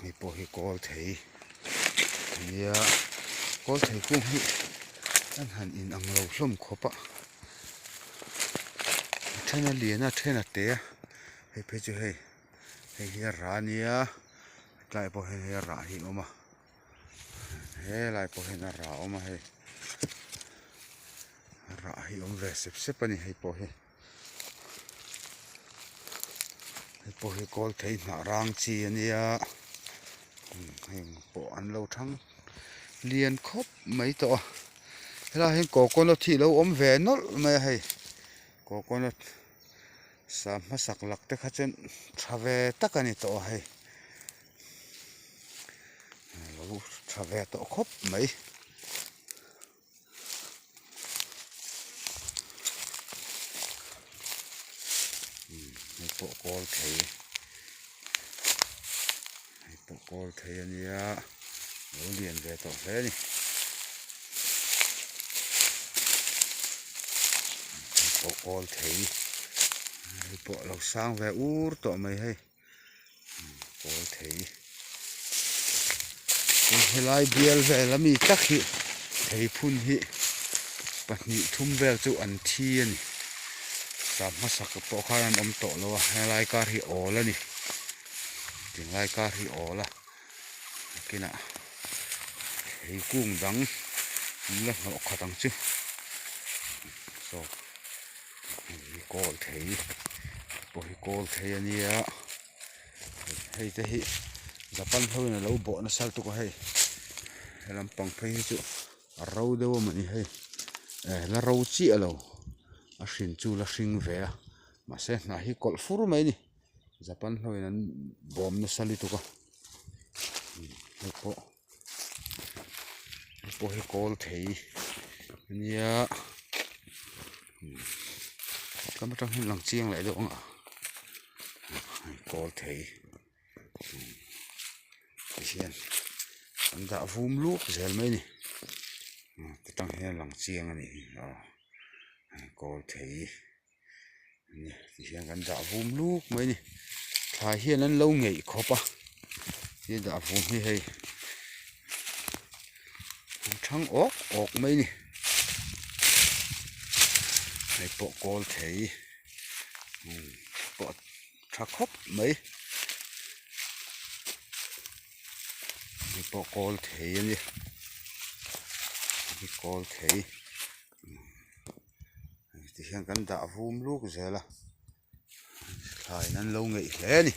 Hei pawh hi kawl thei ania kawl thei kung hi an han in ang lo hlawm khawp a a then a lian a a then a te a hei phei chu hei hei hi a rah ania tlai pawh hian hei a rah hi a awm a helai pawh hian a rah a awm a hei rah hi a awm ve sep sep a ni hei pawh hi. Hei pawh hi kawl thei hnah rang chi a nia heng pawh an lo thang lian khawp mai tawh a helaiah hian coconut hi a lo awm ve nawlh mai a hei coconut sa hmasak lak te kha chuan tha ve tak a ni tawh a hei a lo tha ve tawh khawp mai. Hei pawh kawl thei hei pawh kawl thei a nia lo lian ve tawh hle a ni hei pawh kawl thei hei pawh a lo sang ve ur tawh mai hei. Kawl thei helai bial vel ami tak hi thei phun hi pahnih thum vel chu an thi a ni sa hmasak pawh khan an awm tawh lo a helai kar hi awl a ni tinglai kar hi awl a nakinah thei kung dang an la hnawh khat ang chu saw. Hei kawl thei pawh hi kawl thei a nia hei te hi japan ho in a lo bawh nasa lutuk a hei he lampang phei hi chu a ro deuh a mawni hei eh la ro chiah lo a hrin chu la hring ve a mahse hnah hi kawlh fur mai a ni japan ho in an bawm nasa lutuk a hei pawh. Hei pawh hi kawl thei a nia tlem atang hian lang chiang leh deuh ang a hei kawl thei tihian an dah vum luk zel mai a ni tah hian lang chiang a nih hi aw hei kawl thei. Tihian kan dah vum luk mai a ni thlai hian an lo ngeih khawp a he dah vum hi hei an thang awk awk mai a ni hei pawh kawl thei pawh tha khawp mai hei pawh kawl thei a ni hei kawl thei. Ti hian kan dah vum luk zel a thlaiin an lo ngeih hle a ni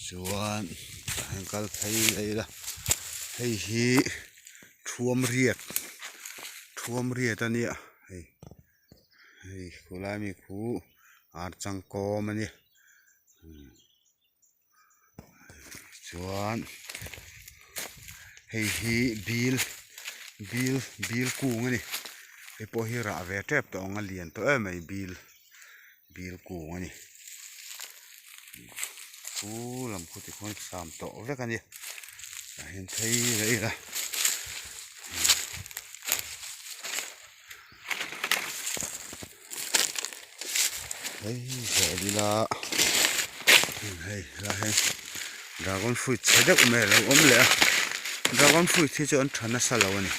chuan tah hian kal phei leh ila hei hi thuam riat thuam riat a nia hei hei khulai mi khu ar changkawm a nia. Chuan hei hi bil bil bil kung a ni hei pawh hi rah ve tep tawh ang a lian tawh em mai bil bil kung a ni khu lam khu tikhuan sam tawh vek a ni tah hian phei leh ila. Hei zel ila hei helai hian dragon fruit chhe deuh mai alo awm leh a dragon fruit hi chu an tha nasa lo a ni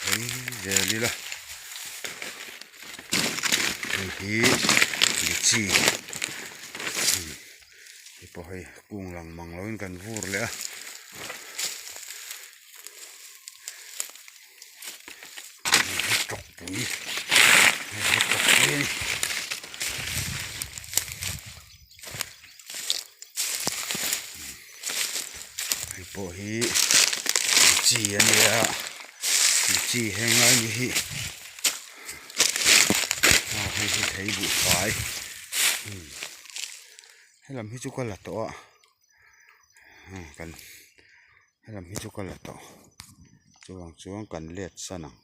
hei zel ila hei hi litchi hei pawh hei kung lang mang lo in kan vur leh a. Tawkpui hei hi tawkpui a ni hei pawh hi chi a nia chi heng lai ni hi aw hei hi thei buhfai helam hi chu ka la tawh a kan. Helam hi chu ka la tawh chuvang chuan kan let san ang.